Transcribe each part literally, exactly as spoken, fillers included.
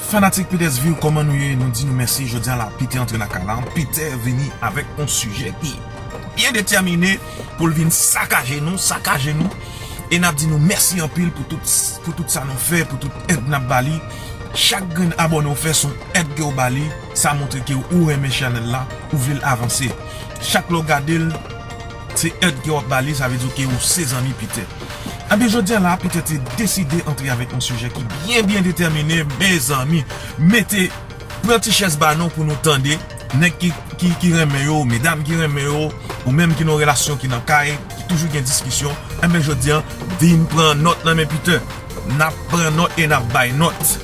Fanatik Peters View, kòman nou ye? Nou di nou mèsi. Jodi a la, Peter antre lakay la. Peter vini avèk yon sijè ki byen detèmine pou l vin sakaje nou, sakaje nou. E n ap di nou mèsi anpil pou tout, pou tout sa nou fè, pou tout èd n ap ba li. Chak grenn abòne w fè, se yon èd ke w ba li. Sa montre ke ou renmen chanèl la, ou vle l avanse. Chak lè w gade l, se èd ke w ap ba li, sa vle di ke ou se zanmi Peter. Enben, jodi a la, Peter te deside antre avèk yon sijè ki byen, byen detèmine, mezanmi. Mete, pran ti chèz ba nou pou nou tande. Nèg ki, ki, ki renmen yo, medam ki renmen yo, ou menm ki nan relasyon ki nan kay, ki toujou gen diskisyon, enben, jodi a, vin pran nòt nan men Peter. N ap pran nòt e n ap bay nòt.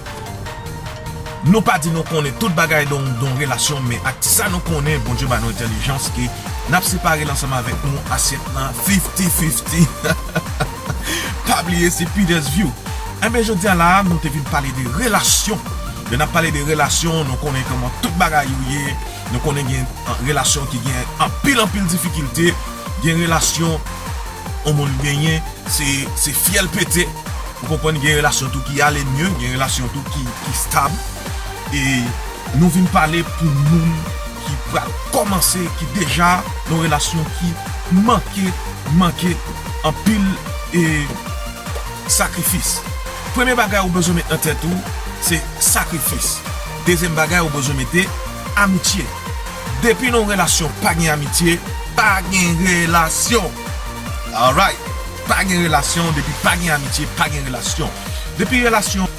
Nou pa di nou konnen tout bagay dan, dan relasyon, men ak sa nou konnen, Bondye ba nou entèlijans ke n ap separe l ansanm avèk nou asyèt lan fifty fifty. Pa bliye, se Peter's View. Enben, jodi a la, nou te vin pale de relasyon. Lè n ap pale de relasyon, nou konnen kòman tout bagay yo ye. Nou konnen gen, ah, relasyon ki gen anpil, anpil difikilte. Gen relasyon, yon moun genyen, se, se fyèl pete. Ou konprann, gen relasyon tou ki ale mye, gen relasyon tou ki, ki stab. E nou vin pale pou moun ki pral kòmanse, ki deja nan relasyon ki manke, manke anpil, e, sakrifis. Premye bagay ou bezwen met nan tèt ou, se sakrifis. Dezyèm bagay ou bezwen mete amitye. Depi nan yon relasyon pa gen amitye, pa gen relasyon. Alright. Pa gen relasyon, depi pa gen amitye, pa gen relasyon. Depi relasyon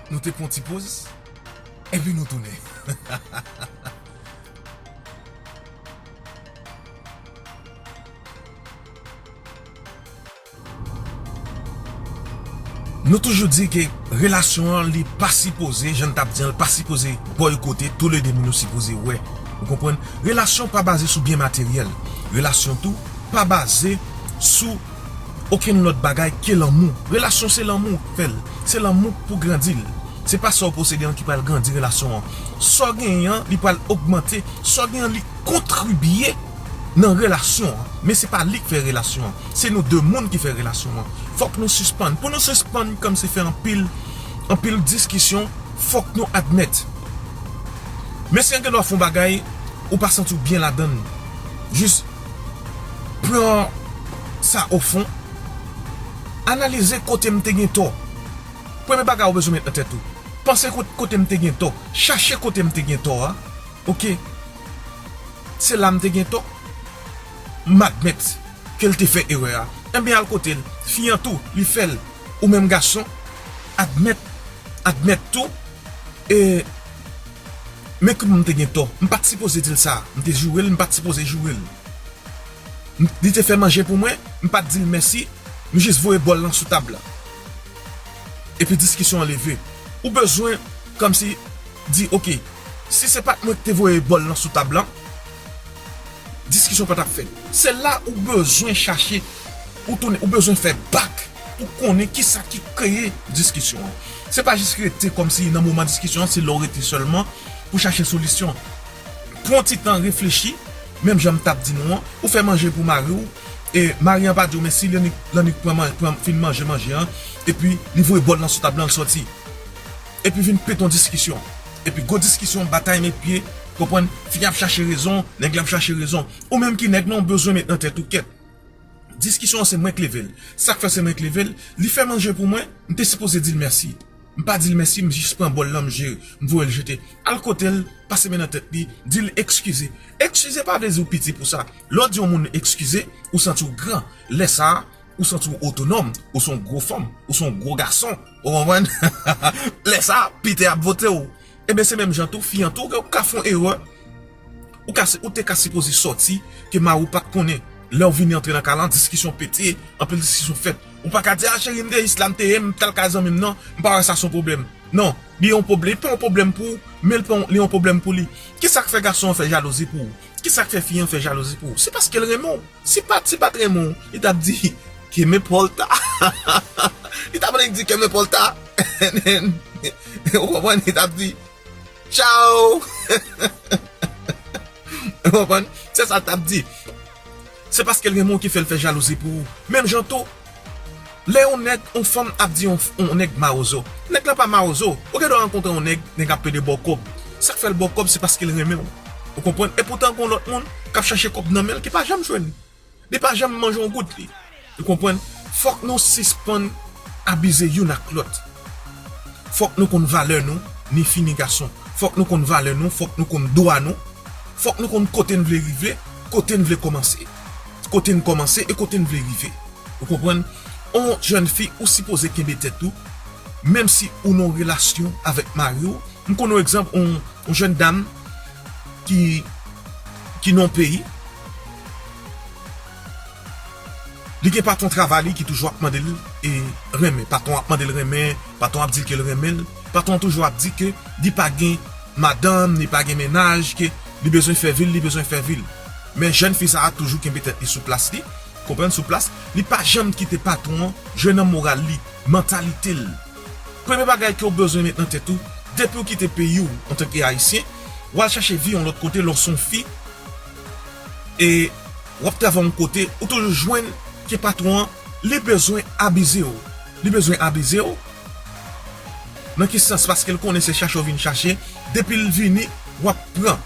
Nou te pran ti poz, epi nou tounen. Nou toujou di ke relasyon an, li pa sipoze, jan n t ap di an, li pa sipoze bòykote, toulede moun yo sipoze wè. Ou konprann? Relasyon pa baze sou byen materyèl. Relasyon tou pa baze sou okenn lòt bagay ke lanmou. Relasyon se lanmou k fè l. Se lanmou k pou grandi l. Se pa sa w posede an ki pral grandi relasyon an. Sa w genyen an, li pral ogmante. Sa w genyen an, li kontribye nan relasyon an. Men se pa li k fè relasyon an. Se nou de moun ki fè relasyon an. Fòk nou sispann. Pou nou sispann kòmsi fè anpil, anpil diskisyon, fòk nou admèt. Mesye an gen dwa fè yon bagay, ou pa santi w byen ladann. Jis pran sa o fon. Analize kote m te gen tò. Premye bagay ou bezwen met nan tèt ou. Panse kot-, kote m te gen tò. Chache kote m te gen tò a. Oke. Se la m te gen tò. M admèt ke l te fè erè a. Enben, al kote l. Fi an tou, li fè l. Ou menm gason, admèt, admèt tou. E, men kòman m te gen tò. M pa t sipoze di l sa. M te joure l, m pa t sipoze joure l. M, li te fè manje pou mwen, m pa t di l mèsi, m jis voye bòl lan sou tab la. Epi diskisyon an leve. Ou bezwen, kòmsi, di, oke, si se pa t mwen ki te voye bòl lan sou tab lan, diskisyon pa t ap fèt. Se la ou bezwen chache, ou tounen, ou bezwen fè bak pou konnen kisa ki kreye diskisyon an. Se pa jis rete kòmsi nan moman diskisyon an, se lè w rete sèlman pou chache solisyon. Pran ti tan reflechi, menm jan m t ap di nou an, ou fè manje pou mari w, e mari an pa di w mèsi, l annik, l annik pran man-, pran, fin manje manje an, epi li voye bòl lan sou tab lan, l sòti. Epi vin pete yon diskisyon. Epi gwo diskisyon, batay met pye, konprann, fi ap chache rezon, nèg la ap chache rezon. Ou menm ki nèg lan, ou bezwen met nan tèt ou kèt. Diskisyon an se mwen k leve l. Sa k fè se mwen k leve l, li fè manje pou mwen, m te sipoze di l mèsi. M pa di l mèsi, m jis pran bòl lan, m je-, m voye l jete. Al kote l, pase men nan tèt li, di l ekskize. Ekskize pa vle di w piti pou sa. Lè w di yon moun ekskize, ou santi w gran. Lè sa a, ou santi w otonòm, ou se yon gwo fanm, ou se yon gwo gason. Ou konprann? Lè sa a, pite ap vote w. Ebyen, se menm jan tou, fi an tou, ou ka fè yon erè. Ou ka, ou te ka sipoze sòti, ke mari w pa t konnen. Lè w vini antre nan kay lan, diskisyon pete, anpil diskisyon fèt. Ou pa ka di, "A, cheri, m te jis la, m te ye, m t al kay zanmi m nan, m pa wè sa se yon pwoblèm." Non, li yon pwoblèm, li pa yon pwoblèm pou ou, men li pa yon, li yon pwoblèm pou li. Kisa k fè gason an fè jalouzi pou ou? Kisa k fè fi an fè jalouzi pou ou? Se paske l renmen w. Si pa, si pa t renmen w, li t ap di, "Que me importa." Li t ap annik di, "Que me importa." Ou konprann? Li t ap di, "Ciao." Ou konprann? Se sa l t ap di. Se paske l renmen w ki fè l fè jalouzi pou ou. Menm jan tou, lè yon nèg, yon fanm ap di yon, yon nèg mawozo. Nèg la pa mawozo. Ou gen dwa rankontre yon nèg, nèg ap pede ba w kòb. Sa k fè l ba w kòb, se paske l renmen w. Ou konprann? E poutan, gen lòt moun k ap chache kòb nan men l ki pa janm jwenn. Li pa janm manje yon goud li. Ou konprann? Fòk nou sispann abize youn ak lòt. Fòk nou konn valè nou, ni fi ni gason. Fòk nou konn valè nou, fòk nou konn dwa nou. Fòk nou konn kote n vle rive, kote n vle kòmanse. Kote n kòmanse e kote n vle rive. Ou konprann? On jèn fi, ou sipoze kenbe tèt ou, menm si ou nan yon relasyon avèk mari w. M konn yon egzanp, on, on jèn dam ki, ki nan yon peyi. Li gen patwon travay li ki toujou ap mande l, e, renmen. Patwon ap mande l renmen, patwon ap di l ke l renmen l. Patwon an toujou ap di ke li pa gen madanm, li pa gen mennaj, ke li bezwen fè vi l, li bezwen fè vi l. Men jèn fi sa a toujou kenbe tèt li sou plas li, konprann, sou plas. Li pa janm kite patwon an jwe nan moral li, mantalite l. Premye bagay ke w bezwen met nan tèt ou, depi w kite peyi w antanke Ayisyen, w al chache vi yon lòt kote, lè w se yon fi, e w ap travay yon kote, ou toujou jwenn ke patwon an, li bezwen abize w. Li bezwen abize w. Nan ki sans? Paske l konnen se chache w vin chache, depi l vini, w ap pran.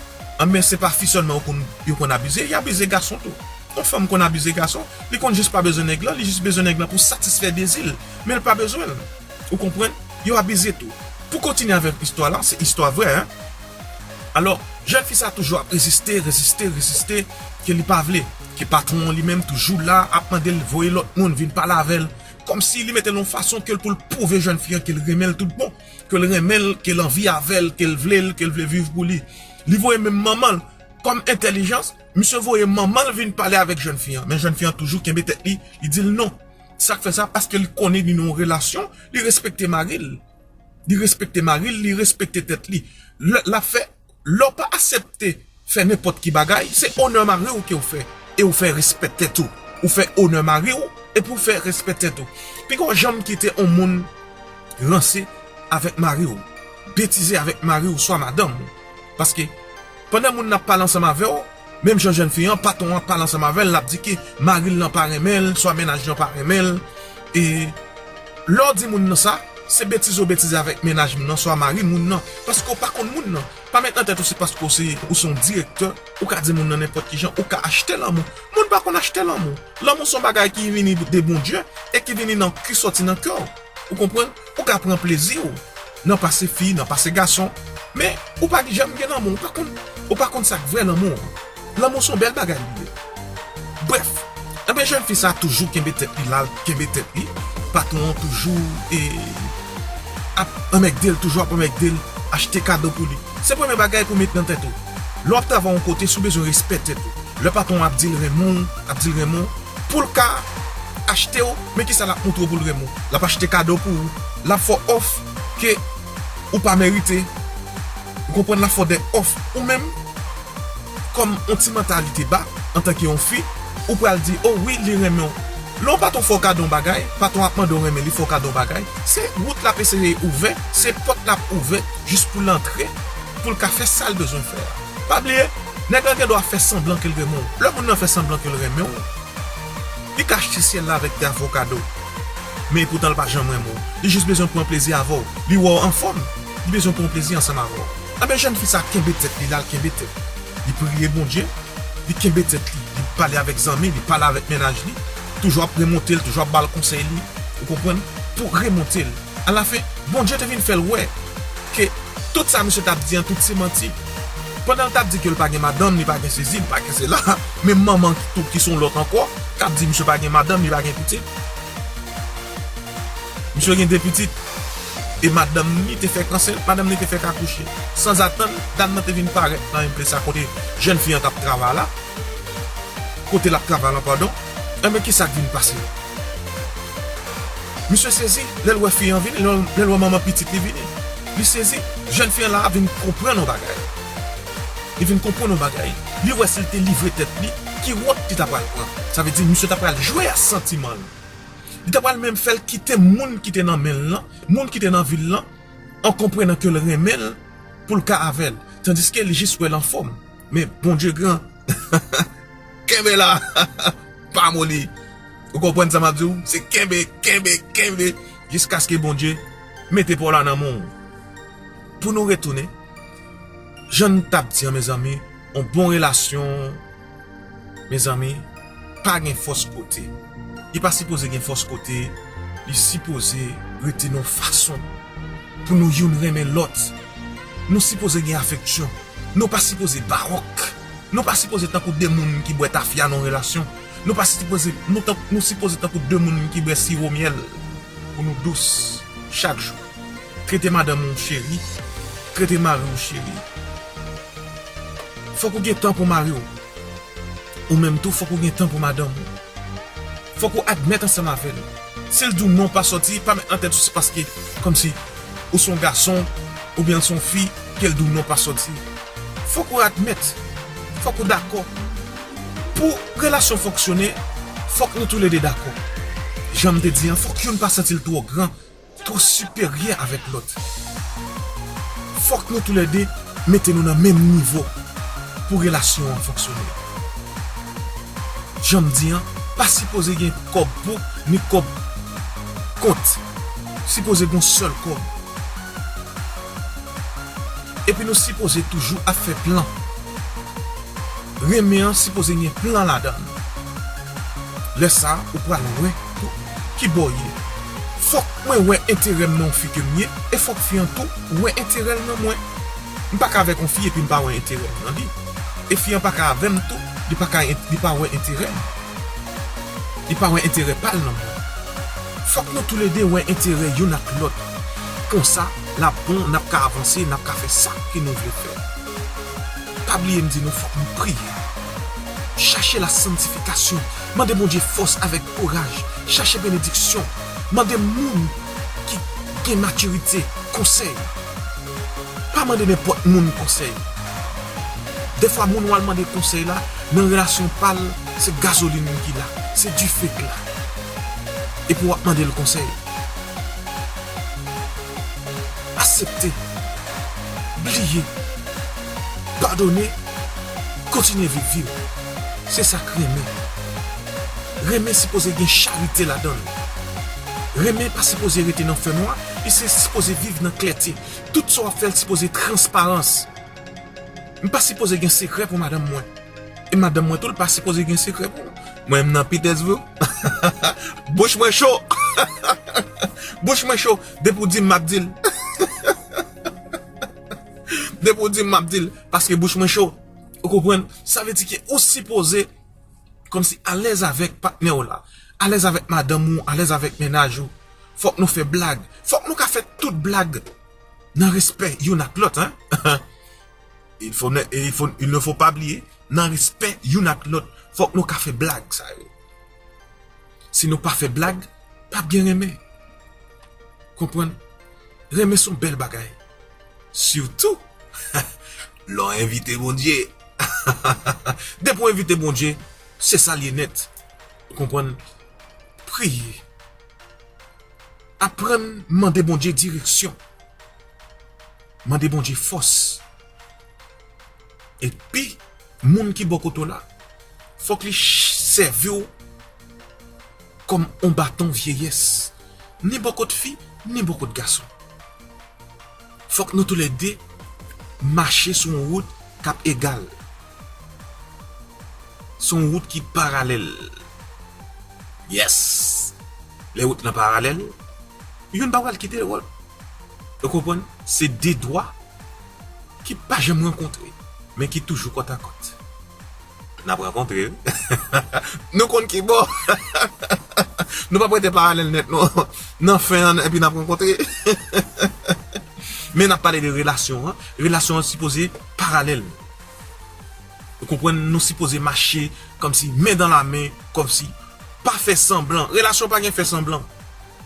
Anben, se pa fi sèlman yo konn, yo konn abize, y abize gason tou. Yon fanm konn abize gason, li konn jis pa bezwen nèg lan, li jis bezwen nèg lan pou satisfè dezi l, men l pa bezwen l. Ou konprann? Yo abize tou. Pou kontinye avèk istwa la, se istwa vrè, en. Alò, jèn fi sa toujou ap reziste, reziste, reziste, ke li pa vle, ke patwon an li menm toujou la, ap mande l voye lòt moun vin pale avè l, kòmsi li mete l yon fason ke l pou l pwouve jèn fi an ke l renmen l tout bon, ke l renmen l, ke l anvi avè l, ke l vle l, ke l vle viv pou li. Li voye menm manman l. Kòm entèlijans, misye voye manman l vin pale avèk jèn fi an. Men jèn fi an toujou kenbe tèt li, li di l non. Sa k fè sa? Paske li konnen li nan yon relasyon, li respekte mari l. Li respekte mari l, li respekte tèt li. Lè l ap fè, lè w pa aksepte fè nenpòt ki bagay, se onè mari w ke w fè. E w fè respè tèt ou. Ou fè onè mari w, epi w fè respè tèt ou. Piga w janm kite yon moun ranse avèk mari w, betize avèk mari w, swa madanm ou. Paske, pandan moun nan ap pale ansanm avè w, menm jan jèn fi an, patwon an ap pale ansanm avè l, l ap di ke mari l lan pa renmen l, swa mennaj lan pa renmen l. E lè w di moun nan sa, se betize w betize avèk mennaj moun nan, swa mari moun nan, paske w pa konn moun nan. Pa met nan tèt ou se paske w se, ou se yon direktè, ou ka di moun nan nenpòt ki jan, ou ka achte lanmou. Moun pa konn achte lanmou. Lanmou se yon bagay ki vini de Bondye e ki vini nan, ki sòti nan kè w. Ou konprann? Ou ka pran plezi w nan pase fi, nan pase gason, men ou pa janm gen lanmou, ou pa konn, ou pa konn sa k vrè lanmou an. Lanmou se yon bèl bagay li ye. Brèf, enben jèn fi sa toujou kenbe tèt li la, kenbe tèt li. Patwon an toujou e, ap anmègde l, toujou ap anmègde l, achte kado pou li. Se premye bagay pou met nan tèt ou. Lè w ap travay yon kote, si w bezwen respè tèt ou. Lè patwon an ap di l renmen w, ap di l renmen w, pou l ka achte w, men kisa l ap montre w pou l renmen w? L ap achte kado pou ou. L ap fè w òf ke ou pa merite. Ou konprann? L ap fè w de òf. Ou menm, kòm yon ti mantalite ba, antanke yon fi, ou pral di, o wi, li renmen w. Lè yon patwon fè w kado yon bagay, patwon ap mande w renmen li, fè w kado yon bagay, se wout l ap eseye ouvè, se pòt l ap ouvè jis pou l antre, pou l ka fè sa l bezwen fè a. Pa bliye, nèg lan gen dwa fè sanblan ke l renmen w. Lè moun nan fè sanblan ke l renmen w, li ka achte syèl la avèk tè a fè w kado. Men epoutan l pa janm renmen w. Li jis bezwen pran plezi avè w. Li wè w anfòm. Li bezwen pran plezi ansanm avè w. Enben jèn fi sa kenbe tèt li la, l kenbe tèt. Li priye Bondye. Li kenbe tèt li. Li pale avèk zanmi, li pale avèk mennaj li. Toujou ap remonte l, toujou ap ba l konsèy li. Ou konprann? Pou remonte l. Alafen, Bondye te vin fè l wè ke tout sa misye t ap di an, tout se manti. Pandan l t ap di ke l pa gen madanm, li pa gen sezi, li pa gen sela, menm manman ki tou, ki se yon lòt ankò, k ap di misye pa gen madanm, li pa gen pitit. Misye gen de pitit. E madanm li te fèk ansent, madanm li te fèk akouche. Sanzatann, dam nan te vin parèt nan yon plas la kote jèn fi an t ap travay la. Kote l ap travay lan, padon. Enben, kisa k vin pase? Misye sezi, lè l wè fi an vini, lè l, lè l wè manman pitit li vini. Li sezi, jèn fi an la vin konprann yon bagay. Li vin konprann yon bagay. Li wè si l te livre tèt li, ki wout li ta pral pran. Sa vle di, misye ta pral jwe a santiman l. Li ta pral menm fè l kite moun ki te nan men l lan, moun ki te nan vi l lan, an konprenan ke l renmen l, pou l ka avè l. Tandiske li jis wè l anfòm. Men Bondye gran. Kenbe la. Pa moli. Ou konprann sa m ap di w? Se kenbe, kenbe, kenbe. Jiskaske Bondye mete pa w la nan men w. Pou nou retounen, jan n t ap di an, mezanmi, yon bon relasyon, mezanmi, pa gen fòs kote. Li pa sipoze gen fòs kote. Li sipoze rete nan yon fason pou nou youn renmen lòt. Nou sipoze gen afeksyon. Nou pa sipoze bawòk. Nou pa sipoze tankou de moun ki bwè tafya nan yon relasyon. Nou pa sipoze, nou tan-, nou sipoze tankou de moun ki bwè siwo myèl pou nou dous chak jou. Trete madanm ou cheri, trete mari w cheri. Fòk ou gen tan pou mari w. Ou menm tou, fòk ou gen tan pou madanm ou. Fòk ou admèt ansanm avè l. Si l di w non pa sòti, pa met nan tèt ou se paske kòmsi ou se yon gason oubyen l se yon fi ke l di w non pa sòti. Fòk ou admèt. Fòk ou dakò. Pou relasyon fonksyone, fòk nou toulede dakò. Jan m te di an, fòk youn pa santi l twò gran, twò siperyè avèk lòt. Fòk nou toulede mete nou nan menm nivo pou relasyon an fonksyone. Jan m di an, pa sipoze gen kòb pou ni kòb kont. Sipoze gen yon sèl kòb. Epi nou sipoze toujou ap fè plan. Renmen an sipoze gen plan ladan l. Lè sa a, ou pral wè tou ki bò w ye. Fòk mwen wè enterè m nan yon fi ke m ye, e fòk fi an tou wè enterè l nan mwen. M pa ka avèk yon fi epi m pa wè enterè m nan li. E fi an pa ka avè m tou, li pa ka en-, li pa wè enterè m. Li pa wè enterè pa l nan mwen. Fòk nou toulede wè enterè youn ak lòt. Konsa, l ap bon, n ap ka avanse, n ap ka fè sa ke nou vle fè. Pa bliye m di nou, fòk nou priye. Chache la santifikasyon. Mande Bondye fòs avèk kouraj. Chache benediksyon. Mande moun ki gen matirite konsèy. Pa mande nenpòt moun konsèy. Defwa moun w al mande konsèy la, nan relasyon pa l, se gazolin ki la, se dife k la. Epi w ap mande l konsèy. Aksepte, bliye, padone, kontinye viv vi w. Se sa k renmen. Renmen sipoze gen charite ladan l. Renmen pa sipoze rete nan fènwa, li se sipoze viv nan klète. Tout sa w ap fè l sipoze transparans. M pa sipoze gen sekrè pou madanm mwen. E madanm mwen tou, l pa sipoze gen sekrè pou mwen. Mwen, m nan Pitèsvil. Bouch mwen cho. Bouch mwen cho. Depi w di m, m ap di l. Depi w di m, m ap di l. Paske bouch mwen cho. Ou konprann? Sa vle di ke ou sipoze kòmsi alèz avèk patnè w la, alèz avèk madanm ou, alèz avèk mennaj ou. Fòk nou fè blag. Fòk nou ka fè tout blag nan respè youn ak lòt, hein? Il faut ne, il faut, il ne faut pas oublier, nan respè youn ak lòt, fòk nou ka fè blag sa yo. Si nou pa fè blag, p ap gen renmen. Konprann? Renmen se yon bèl bagay. Sitou, lè w envite Bondye. Depi w envite Bondye, se sa l ye nèt. Ou konprann? Priye. Aprann mande Bondye direksyon. Mande Bondye fòs. Epi, moun ki bò kote w la, fòk li ch-, sèvi w kòm on baton vyeyès, ni bò kot fi, ni bò kot gason. Fòk nou toulède mache sou yon wout k ap egal, sou yon wout ki paralèl. Yes! Lè wout lan paralèl, youn pa pral kite lòt. Ou konprann? Se de dwa ki pa janm rankontre, men ki toujou kòtakòt. N ap rankontre, wi. Nou konn ki bò. Nou p ap rete paralèl nèt, non. Nan fen an, epi n ap rankontre. Men n ap pale de relasyon an. Relasyon an sipoze paralèl. Ou konprann? Nou sipoze mache kòmsi men dan la men, kòmsi pa fè sanblan. Relasyon pa gen fè sanblan.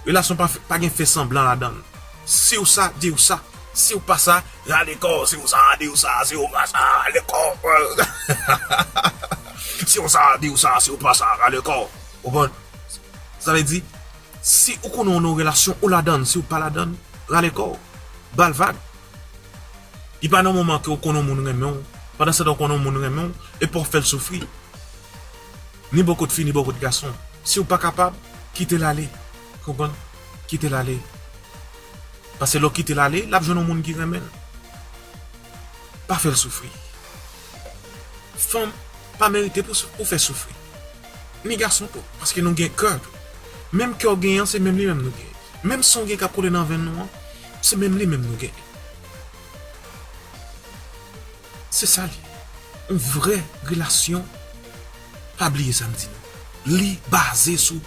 Relasyon pa, pa gen fè sanblan ladan l. Si w sa, di w sa. Si w pa sa, rale kò w. Si w sa, di w sa. Si w pa sa, rale kò w. Si w sa, di w sa. Si w pa sa, rale kò w. Ou konprann? Sa vle di, si ou konnen w nan yon relasyon, ou ladan l. Si w pa ladan l, rale kò w. Ba l vag. Li pa nan moman ke w konnen yon moun renmen w, pandan se tan w konnen yon moun renmen w, epi w fè l soufri. Ni bò kot fi, ni bò kot gason. Si w pa kapab, kite l ale. Konprann? Kite l ale. Paske lè w kite l ale, l ap jwenn yon moun ki renmen l. Pa fè l soufri. Fanm pa merite pou sou-, pou fè soufri. Ni gason tou, paske nou gen kè tou. Menm kè w genyen an, se menm li menm nou genyen. Menm san w gen k ap koule nan venn nou an, se menm li menm nou genyen. Se sa li. Yon vrè relasyon, pa bliye sa m di nou. Li baze sou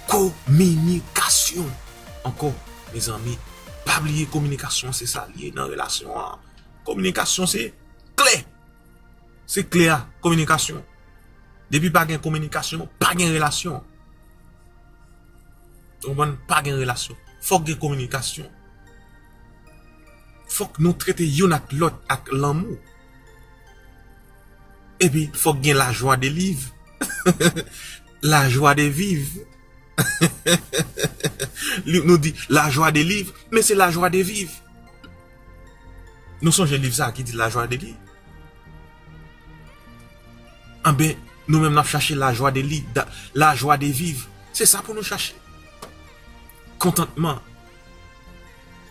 kominikasyon. Ankò, mezanmi, pa bliye kominikasyon se sa l ye nan relasyon an. Kominikasyon se kle. Se kle a, kominikasyon. Depi pa gen kominikasyon, pa gen relasyon. Ou konprann? Pa gen relasyon. Fòk gen kominikasyon. Fòk nou trete youn ak lòt ak lanmou. Epi, fòk gen lajwa de liv. Lajwa de viv. Li, nou di lajwa de liv, men se lajwa de viv. Nou sonje liv sa a ki di lajwa de liv? Anben, nou menm n ap chache lajwa de li, da, lajwa de viv. Se sa pou nou chache. Kontantman.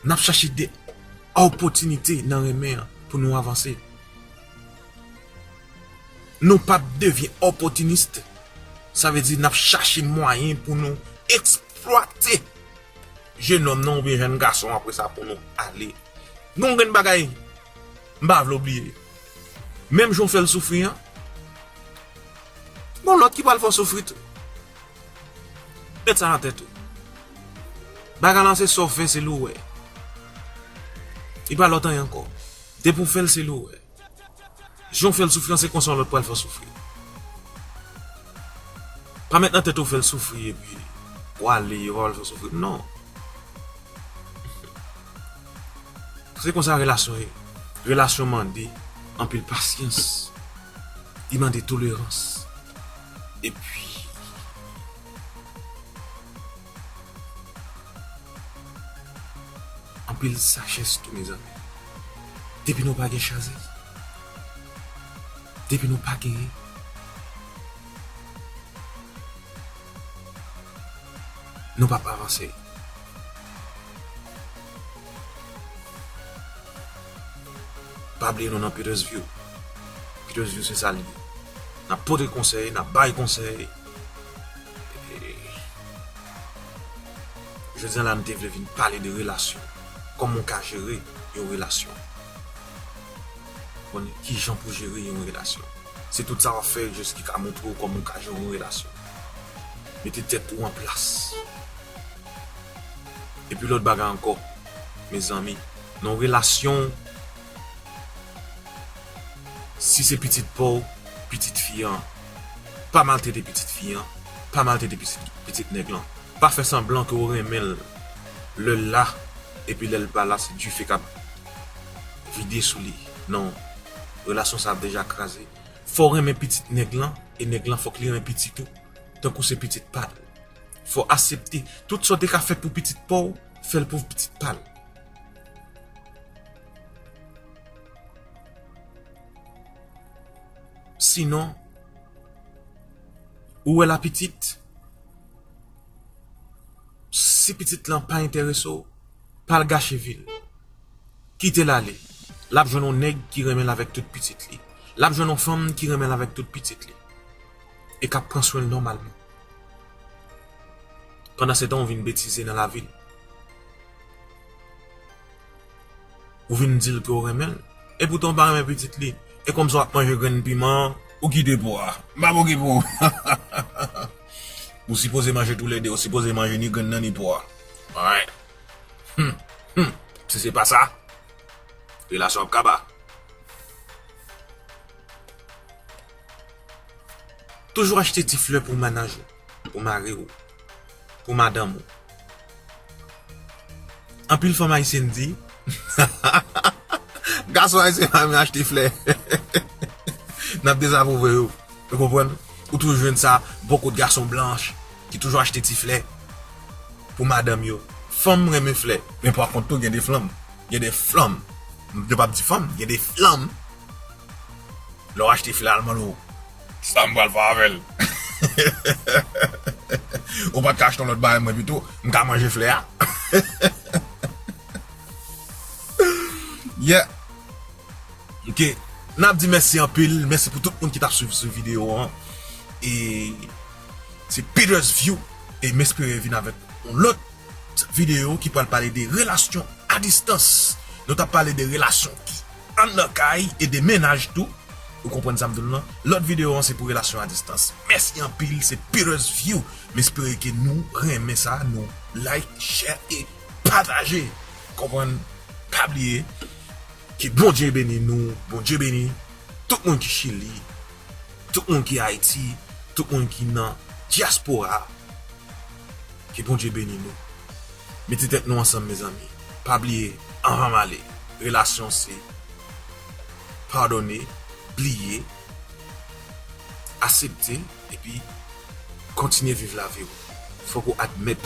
N ap chache de opòtinite nan renmen an pou nou avanse. Nou p ap devyen opòtinis. Sa vle di n ap chache mwayen pou nou eksplwate jennonm nan oubyen jèn gason apre sa pou nou ale. Gon grenn bagay m pa vle w bliye. Menm jan w fè l soufri an, gon lòt ki pral fè w soufri tou. Met sa nan tèt ou. Bagay lan se sa w fè, se li w wè. Li pa lòt anyen ankò. Depi w fè l, se li w wè. Jan w fè l soufri an, se konsa yon lòt pral fè w soufri. Pa met nan tèt ou fè l soufri epi w ale, yo pa pral fè w soufri. Non. Se konsa relasyon ye. Relasyon mande anpil pasyans. Li mande tolerans. Epi, anpil sajès tou, mezanmi. Depi nou pa gen chazi, depi nou pa genyen, nou p ap avanse. Pa bliye nou nan Peter's View. Peter's View se sa l ye. N ap pote konsèy, n ap bay konsèy. E, jodi a la, nou te vle vin pale de relasyon. Kòman w ka jere yon relasyon. Konn kijan pou jere yon relasyon. Se tout sa w ap fè jis ki ka montre w kòman w ka jere yon relasyon. Mete tèt ou an plas. Epi lòt bagay ankò, mezanmi, nan yon relasyon, si se pitit pa w, pitit fi an, pa maltrete pitit fi an, pa maltrete pitit, pitit nèg lan. Pa fè sanblan ke w renmen l lè l la, epi lè l pa la, se dife k ap vide sou li. Non, relasyon sa ap deja kraze. Fò w renmen pitit nèg lan, e nèg lan fòk li renmen pitit ou, tankou se pitit pa l. Fò w aksepte. Tout sa w te ka fè pou pitit pa w, fè l pou pitit pa l. Sinon, ou wè la pitit, si pitit lan pa enterese w, pa al gache vi l. Kite l ale. L ap jwenn yon nèg ki renmen l avèk tout pitit li. L ap jwenn yon fanm ki renmen l avèk tout pitit li. E k ap pran swen l nòmalman. Pandansetan, ou vin betize nan lavi l. Ou vin di l ke w renmen l. Epoutan w pa renmen pitit li. E kòmsi w ap manje grenn piman, ou kite po a. M pa okipe w. Ou sipoze manje toulède, ou sipoze manje ni grenn nan ni po a. Alright. Hmm, hmm. Si se pa sa, relasyon ap kaba. Toujou achte ti flè pou mennaj ou, pou mari w, pou madanm ou. Anpil fanm ayisyèn di, gason ayisyen pa renmen achte flè. N ap dezapwouve yo. Ou konprann? Ou toujou jwenn sa bò kot gason blanch ki toujou achte ti flè pou madanm yo. Fanm renmen flè. Men pa kont tou, gen de flanm. Gen de flanm. Yo p ap di fanm, gen de flanm. Lè w achte flè a, l mande w, sa m pral fè avè l? Ou pa t ka achte yon lòt bagay mwen pito? M ka manje flè a? Yeah. Ok. N ap di mèsi anpil. Mèsi pou tout moun ki t ap swiv sou videyo an. E se Peter's View. E m espere vin avèk yon lòt videyo ki pral pale de relasyon a distans. Nou t ap pale de relasyon ki anndan kay e de mennaj tou. Ou konprann sa m di w lan? Lòt videyo an se pou relasyon a distans. Mèsi anpil, se Peter's View. M espere ke nou renmen sa, nou like, share e pataje. Konprann? Pa bliye, ke Bondye beni nou, Bondye beni tout moun ki Chili, tout moun ki Ayiti, tout moun ki nan dyaspora. Ke Bondye beni nou. Mete tèt nou ansanm, mezanmi. Pa bliye, anvan m ale, relasyon se padone, bliye, aksepte, epi kontinye viv lavi w. Fòk ou admèt